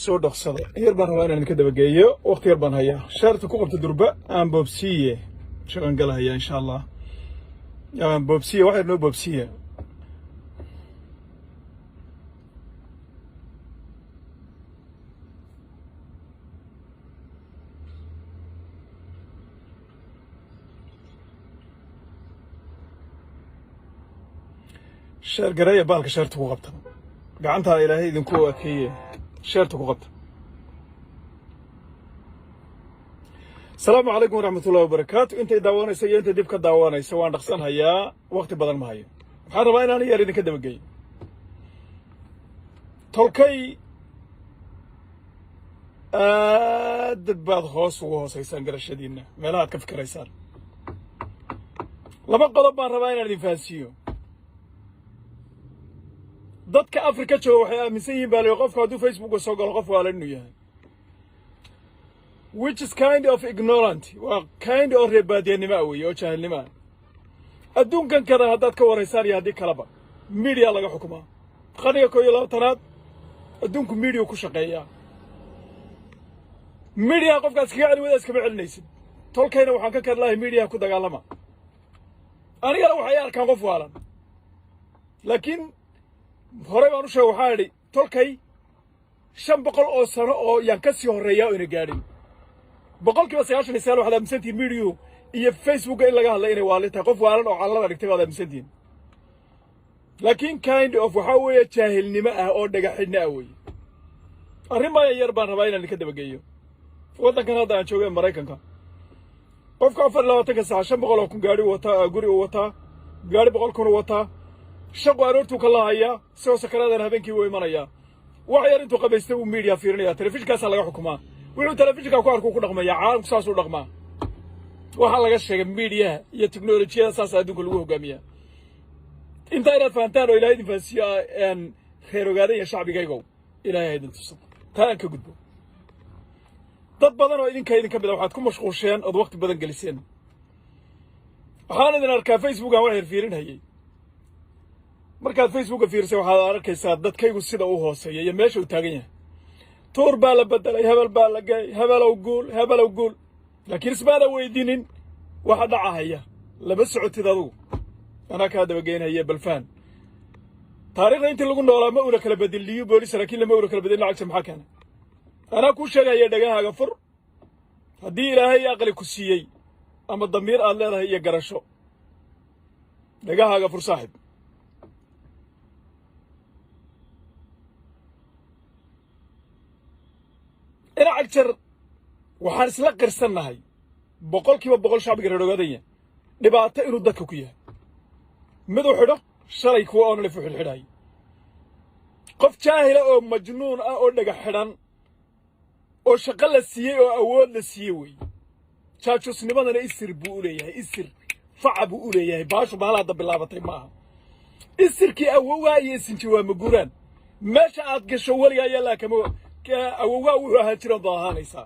Soo dhaqsada, yar baan rabaa inaan idinka dabageeyo. Waqti yar baan hayaa. Share-ta ku qabta durba. Aan boobsiiye, shaqan galahaya insha Allah. Aan boobsiiye, wax yar noo boobsiiye. Share gareeya baalka, share-ta ku qabta. Gacantaa Ilaahay idinku akeeye, share-ta ku qabta. Asalaamu calaykum waraxmatullahi wabarakaatu. Intay daawanaysa iyo intay dib ka daawanaysa, waan dhaqsanhayaa, waqti badan ma hayo. Waxaan rabaa inaan yar idinka dabageeyo. Tolkay, aad baad hoos ugu hoosaysaan garashadiinna, meelaha aad ka fikiraysaan. Laba qodob baan rabaa inaan idin fahansiiyo. Dadka Afrika jooga waxay aaminsan yihiin, baa la qofku hadduu Facebooka soo galo qof waala inuu yahay, which is kind of ignorant, waa kind of reebaadiyanimo ah weeye oo jaahilnimo ah. Adduunkan kada haddaad ka waraysaan iyo haddii kaleba, media laga xukumaa. Qarniga 21aad adduunku media ku shaqeeyaa. Media qofkaad iskaga celin wada iskama celinaysid. Tolkayna waxaan ka karlahay media ku dagaalama. Anigana waxay arkaan qof waalan, laakiin horey baan u sheegay. Waxaan idhi, tolkay, 500 oo sano oo yaan ka sii horreeyaa oo ina gaadhin. 99% waxaad aaminsantihin mediahu iyo Facebooka in laga hadlay inay waalin tahay, qof waalan oo callada dhigtay baad aaminsantihin. Laakiin kind of waxaa weeye jaahilnimo ah oo dhagaxidhna ah weeye. Arrin baa yar baan rabaa inaan idinka dabageeyo. Waddankan hadda aan joogo ee Maraykanka, qofka 24-ka saac 500,000 gaari wataa, guri uu wataa, gaari 100,000 u wataa, shaqu aroortuu ka lahayaa, isagoo sakaraadana habeenkii wuu imanayaa. Wax yar intuu qabaystay uu media fiirinaya. Telefishinkaasaa laga xukumaa. Wuxuu telefishinka ku arkuu ku dhaqmaya. Caalamku saasuu dhaqmaa. Waxaa laga sheegay mediaha iyo teknolojiyada, saasa adduunka lagu hogaamiyaa. Intaa inaad fahantaan oo Ilahay idin fahansiiyo aan reer ogaadan iyo shacbigaygow, Ilahay ha idin tuso. Taa aan ka gudbo. Dad badan oo idinka idinka mid a waxaad ku mashquusheen ood waqti badan geliseen. Waxaan idin arkaa Facebookan wax yar fiirinhayay. Markaad Facebooka fiirisay, waxaad arkaysaa dadkaygu sida uu hooseeya iyo meesha uu taagan yahay. Tuur baa la bedelay, hebel baa la gay, hebelow guul, hebelow guul, laakiin ismaada weydiinin waxa dhacahaya. Lama socotid adugu, anaa kaa dabageynhaya. Balfaan taariikhda intii lagu noolaa ma una kala bedel Liyu Boolis, laakiin lama una kala bedelin lacagta. Maxaa keena? Anaa kuu sheegaya. Dhegahaaga fur haddii Ilaahay aqli ku siiyey ama damiir aad leedahay iyo garasho. Dhegahaaga fur, saaxib. Ina Cagjar, waxaan isla qirsannahay 100% shacbiga reer Ogaadanya dhibaato inuu dadka ku yahay. Miduu xidho shalay kuwa ONLF u xidhxidhay, qof jaahila oo majnuun ah oo dhega xidhan oo shaqo la siiyey oo awood la siiyey weeye. Jaajusnimadana isir buu u leeyahay, isir faca buu u leeyahay. Baashu bahal hadda bilaabatay maaha. Isirkii awowgaa iyo isinji waa maguuraan. Meesha aad gasho weligaa yallaa kama awowgaa wuxuu ahaan jiran baad ahaanaysaa.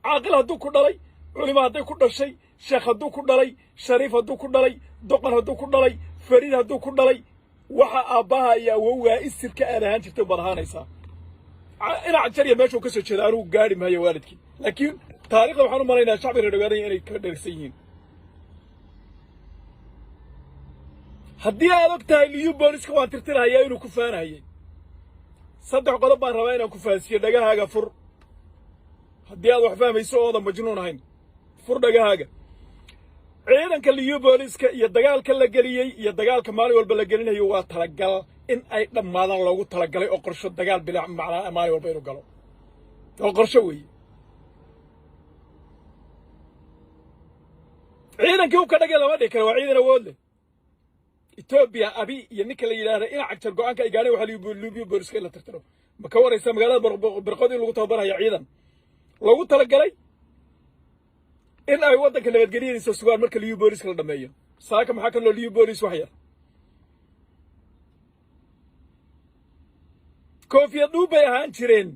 Caaqil hadduu ku dhalay, culimo hadday ku dhashay, sheekh hadduu ku dhalay, shariif hadduu ku dhalay, doqon hadduu ku dhalay, fariid hadduu ku dhalay, waxa aabbaha iyo awowgaa isirka aad ahaan jirtay baad ahaanaysaa. Inac jarya meeshuu ka soo jeeda anugu gaadhi maayo waalidkii, laakiin taarikhda waxaan u malaynayaa shacbi reer Ogaadanya inay ka dhergsan yihiin. Haddii aad og tahay Liyu Booliska waan tirtirahayaa inuu ku faanahayay, saddex qodob baan rabaa inaan ku fahansiiyo. Dhagahaaga fur haddii aad wax fahmayso oodan majnuun ahayn. Fur dhagahaaga. Ciidanka Liyu Booliska iyo dagaalka la geliyey iyo dagaalka maalin walba la gelinayo waa talagal in ay dhammaadaan loogu talagalay oo qorsho dagaal bilaa macnaa maalin walba inuu galo oo qorsho weeye. Ciidankii u ka dhagay lama dhihi karo, waa ciidan awood leh. Etoobiya Abi iyo ninka la yidhaahda Ina Cagjar go'aanka ay gaadheen waxaa Liyu Booliska in la tirtiro. Ma ka waraysa magaalada Birqod in lagu tababaraya ciidan loogu talagalay in ay waddanka nabadgelyadiisa sugaan marka Liyu Booliska la dhameeyo? Saaka maxaa ka loo Liyu Boolis? Wax yar koofiyad dhuub bay ahaan jireen.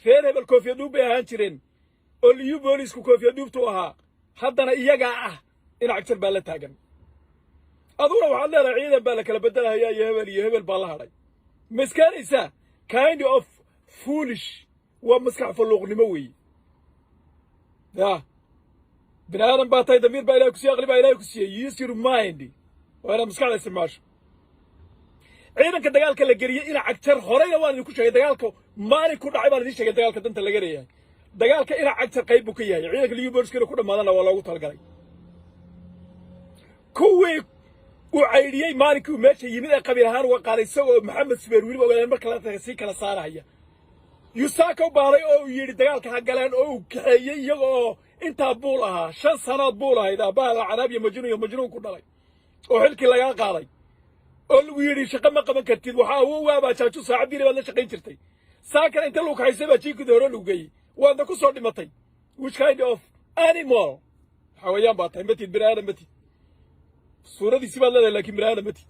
Reer hebel koofiyad dhuub bay ahaan jireen oo Liyu Boolisku koofiyad dhuubtu ahaa. Haddana iyagaa ah. Ina Cagjar baa la taagan. Aduguna waxaad leedahay ciidan baa la kala bedelahayaa iyo hebel iyo hebel baa la hadhay. Ma iskaanaysaa? Kind of foolish. Waa maskax falluuqnimo weeye. Ya bini aadan baa tahay, damiir baa Ilahay ku siiyey, aqli baa Ilahay ku siiyey. Use your mind, waa inaad maskaxda isticmaasho. Ciidanka dagaalka la geliyey ina Cagjar, horeyna waan idinku sheegay, dagaalka maalin ku dhacay baan idin sheegay. Dagaalka danta laga leeyahay, dagaalka ina Cagjar qayb buu ka yahay. Ciidanka Liyu Booliskana ku dhammaadana waa loogu talagalay. Kuwii uu caydhiyey maalinkii uu meesha yimid ee qabiil ahaan uga qaaday, isagoo Maxamed Subeer weliba ogaadeen marka la sii kala saarahaya, yusaaka u baaday oo uu yidhi dagaalka ha galeen, oo uu kaxeeyey iyaga oo intaa buul ahaa. 5 sanood buul ahayd, aabbaha la cadaab iyo majnuun iyo majnuun ku dhalay, oo xilkii lagaa qaaday, oo lagu yidhi shaqo ma qaban kartid. Waxaa awowaabaa jaaju saacaddiina baad la shaqayn jirtay. Saakana inta lagu kaxaysay baa jiikida hore lagu geeyey, waadna ku soo dhimatay. Which kind of animal, xawayaan baa tahay? Matid bini aadam, matid. Suuradiisi baad leedahay, laakiin bini aadam matid.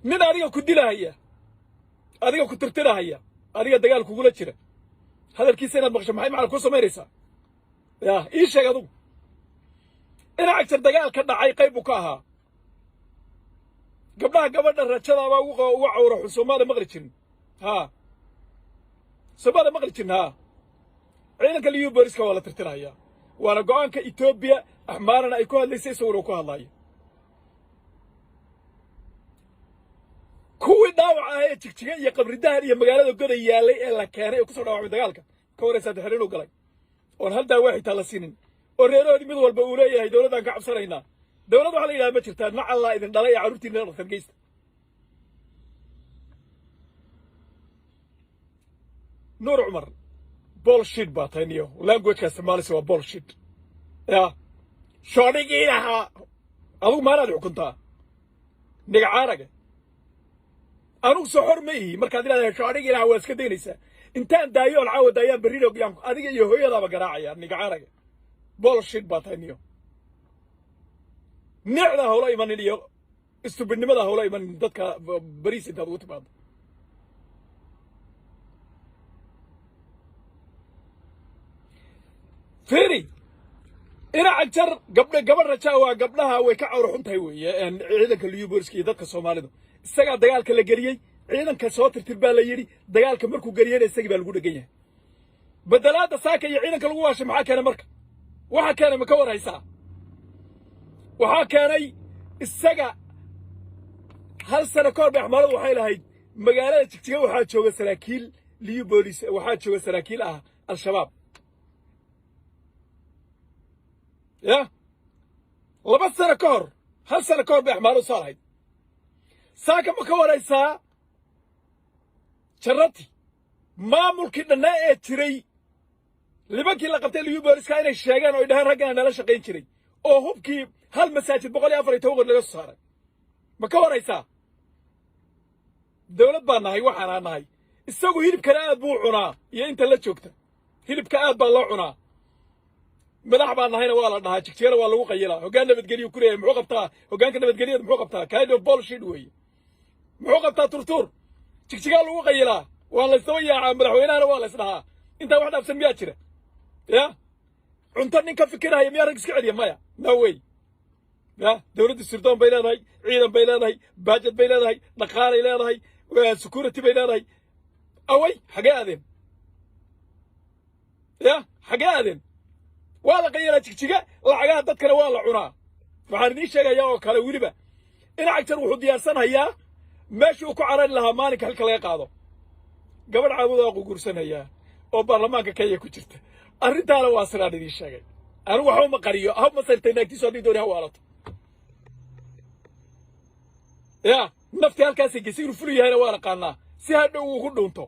Nin adiga ku dilahaya, adiga ku tirtirahaya, adiga dagaal kugula jira, hadalkiisa inaad maqasho maxay macna ku samaynaysaa? Ya ii sheeg adugu. Ina Cagjar dagaal ka dhacay qayb buu ka ahaa. Gabdhaha gabadha rajadaabaa ugu cawra xun. Soomaada maqli jirin? Haa, soomaada maqli jirin? Haa. Ciidanka Liyu Booliska waa la tirtirahayaa, waana go'aanka Etoobiya. Axmaarana ay ku hadlaysay, isaguna uu ku hadlaayo. Kuwii dhaawac ah ee Jigjiga iyo Qabridahan iyo magaalada Goday yaallay ee la keenay ee kusoo dhaawacmay dagaalka, ka waraysaa dexrinuu galay oon hal daawa xitaa la siinin, oo reerahoodii mid walba uu leeyahay dowladdaan ka cabsanaynaa. Dowlad waxaa la yidhaha ma jirtaa. Nacallaa idin dhalay ee carruurtiina dhaqtar geysta. Nuur Cumar, bullshit baa tahay niyo. Languageka isticmaalaysa waa bullshit. Ya shoodhigii lahaa adugu maanaad xukuntaa nigacaaraga. Anugu soo xor ma ihi? Markaad ilaadahay shoodhigii lahaa, waa iska daynaysaa. Intaan daayo oon caawa daayaan berrino yaan adiga iyo hooyadaaba garaacaya. Nigacaaraga, bullshit baa tahay niyo. Nicda hawla imanin iyo istubidnimada hawla imanin dadka bariis intaad ugu timaado. Fiiri, ina Cagjar gabdha, gabadh rajaa waa gabdhaha way ka cawra xun tahay weeye. Ciidanka Liyu Booliska iyo dadka Soomaalidu, isagaa dagaalka la geliyey. Ciidanka soo tirtir baa la yidhi. Dagaalka markuu geliyeyna isagii baa lagu dhegan yahay. Bedelaadda saaka iyo ciidanka lagu waashay maxaa keenay? Marka waxaa keenay ma ka war haysaa? Waxaa keenay isaga. Hal sano ka hor bay Axmaaradu waxay lahayd magaalada Jigjiga waxaa jooga saraakiil Liyu Boolis, waxaa jooga saraakiil ah Al-Shabaab. Ya 2 sano ka hor, hal sano ka hor bay Axmaaradu saa lahayd. Saaka ma ka waraysaa jarati maamulkii dhannaa ee jiray, libankii la qabtay Liyu Booliska, inay sheegeen oo ay dhaheen raggana nala shaqayn jiray, oo hubkii hal masaajid 114 qor laga soo saaray? Ma ka waraysaa? Dawlad baa nahay, waxaanaa nahay. Isagu hilibkana aad buu cunaa iyo inta la joogta hilibka aad baa loo cunaa. Madax baa nahayna waa la dhahaa, Jigjigana waa lagu qayilaa. Hoggaan nabadgelyu ku leeyahay, muxuu qabtaa? Hoggaanka nabadgelyada muxuu qabtaa? Kind of bullshit weeye. Muxuu qabtaa? Turtuur Jigjigaa lagu qayilaa, waa laysdaba yaacaa, madaxweynahana waa lays dhahaa. Intaa wax dhaafsan miyaa jira? Ya cunto nin ka fikirahaya miyaa rag iska celiya? Maya, no way. Ya dowladda sirdoon bay leedahay, ciidan bay leedahay, baajad bay leedahay, dhaqaalay leedahay, security bay leedahay. Away, xagee aadeen? Ya xagee aadeen? Waa la qayilaa Jigjiga, lacagaha dadkana waa la cunaa. Waxaan idiin sheegayaa oo kale weliba, ina Cagjar wuxuu diyaarsanhayaa meeshii uu ku carari lahaa maalinka xilka laga qaado. Gabadh Caabudaa guursanhayaa oo baarlamaanka Kenya ku jirta. Arrintaana waa sidaan idiin sheegay. Anigu waxba ma qariyo. Ha masartay naagtiisu haddii dooni ha waalato. Ya naftii halkaasay geysay. Inuu fulu yahayna waa naqaanaa, si hadhow uu ku dhuunto.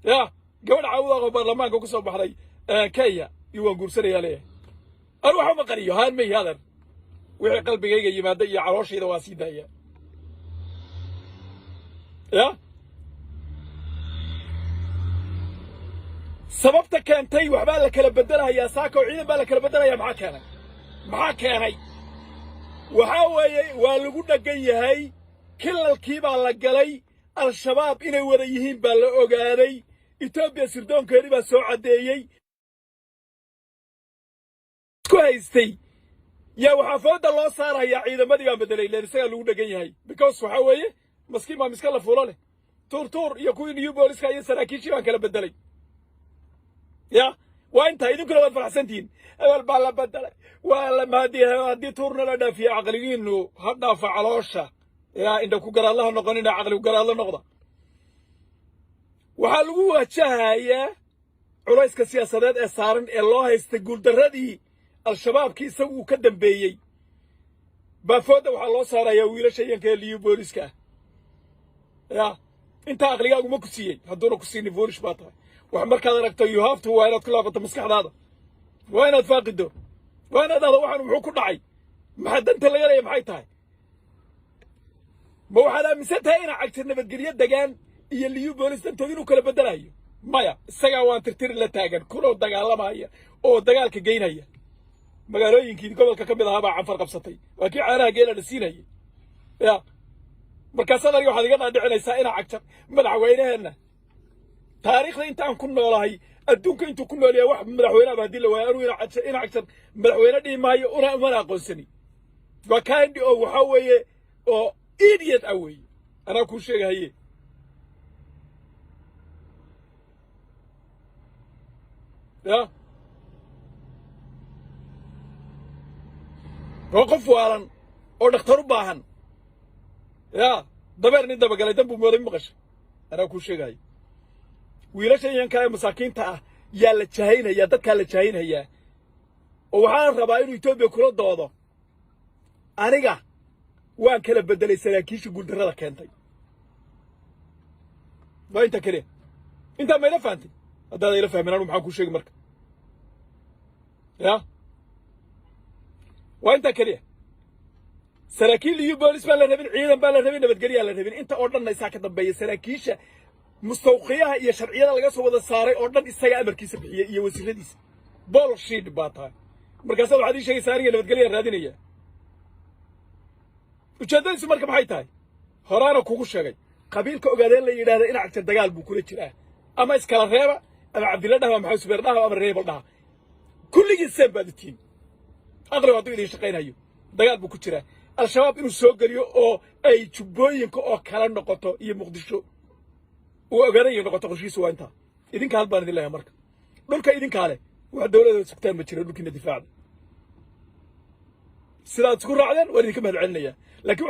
Ya gabadh Caabudaaq oo baarlamaanka ku soo baxday Kenya iyo waan guursanayaa leeyahay. Anigu waxba ma qariyo, haan may hadan. Wixii qalbigayga yimaada iyo calooshayda waa sii daaya. Ya sababta keentay waxbaa la kala bedelahayaa saaka oo ciidan baa la kala bedelayaa, maxaa keenay? Maxaa keenay? Waxaa weeye waa lagu dheggan yahay, kilalkii baa la galay, Al-Shabaab inay wada yihiin baa la ogaaday, Etoobiya sirdoonkeedii baa soo caddeeyey isku haystay. Yaa waxaa fooda loo saarayaa ciidamadii baa bedelay leen isagaa lagu dhegan yahay, because waxaa weeye maskiin baa miska la fuulo leh. Tuurtuur iyo kuwii New Booliska iyo saraakiishii baan kala bedelay. Ya, waa intaa. Idinkuna waad faraxsantihiin, hebel baa la bedelay, waa la maadi. Haddii tuurna la dhaafiyo, caqligiinu ha dhaafa caloosha. Yaa indha ku garaadlaha noqonina, caqli garaadla noqda. Waxaa lagu wajahayaa culayska siyaasadeed ee saaran ee loo haystay guuldarradii Al-Shabaabkii isagu uu ka dambeeyey. Baafoodda waxaa loo saarayaa wiilasha yanka ee Liyu Booliska ah. Ya, intaa aqligaaguma ku siiyey? Hadduuna ku siinin, foolish baa tahay. Wax markaad aragto, you have to, waa inaad ku laabato maskaxdaada, waa inaad faaqido, waa inaad dhahdo: waxaan muxuu ku dhacay? Maxaa danta laga leeya? Maxay tahay? Ma waxaad aaminsan tahay inaa Cagtir nabadgelyo degaan iyo Liyu Boolis dantood inuu kala beddelayo? Maya, isagaa waan tirtiri la taagan kunoo dagaalamaya oo dagaalka geynaya. Magaalooyinkii gobolka ka mid ahaa baa Canfar qabsatay, waa kii caanaha geela la siinayay. Ya, markaasaad aniga waxaad iga dhaadhicinaysaa inaa Cagjar madaxweyneheenna. Taariikhda intaan ku noolahay, adduunka intuu ku nool yahay, wax madaxweyneaba haddii la waayo, anuu ina Cagjar madaxweyne dhihi maayo, una umana aqoonsani. Waa kind oo waxaa weeye oo idiot ah weeye, anaa kuu sheegahaye. Ya, waa qof waalan oo dhakhtar u baahan. Ya, dabeer nin dabagalay dan buu mooday, maqashay? Anaa kuu sheegahaye. Wiilasha yanka ee masaakiinta ah yaa la jahaynaya, dadkaa la jahaynhayaa, oo waxaan rabaa inuu Etoobiya kula doodo: aniga waan kala beddelay saraakiisha guuldarrada keentay. Waa intaa keliya. Intaa ma ila fahantay? Haddaad ila fahmin, anu maxaan kuu sheegi marka? Ya, waa intaa keliya. Saraakiil iyo boolis baan la rabin, ciidan baan la rabin, nabadgelyaa la rabin, inta oo dhanna isaa ka dambeeya. Saraakiisha mustawqiyaha iyo sharciyada laga soo wada saaray oo dhan isaga amarkiisa bixiyey iyo wasiiradiisa. Bullshit baa tahay. Markaasaad waxaad ii sheegaysaa aniga nabadgelyaa raadinaya. Ujeeddadiisu marka maxay tahay? Horaana kugu sheegay, qabiilka Ogaadeen la yidhahda in Cagjar dagaal buu kula jiraa. Ama iskala reeba, ama Cabdilla dhaha, ama Maxamed Subeer dhaha, ama reebal dhaha, kulligii seen baad utihiin. Aqligu hadduu idin shaqaynayo, dagaal buu ku jiraa. Al-Shabaab inuu soo geliyo oo ay Jubbooyinka oo kala noqoto iyo Muqdisho uu ogaanaya noqoto, qorshihiisu waa intaa. Idinka hal baan idin leeyahay marka: dhulka idinkaa leh, wax dawladda sugtaan ma jiro. Dhulkiina difaacda. Sidaad isku raacdeen waan idinka mahad celinaya, laakiin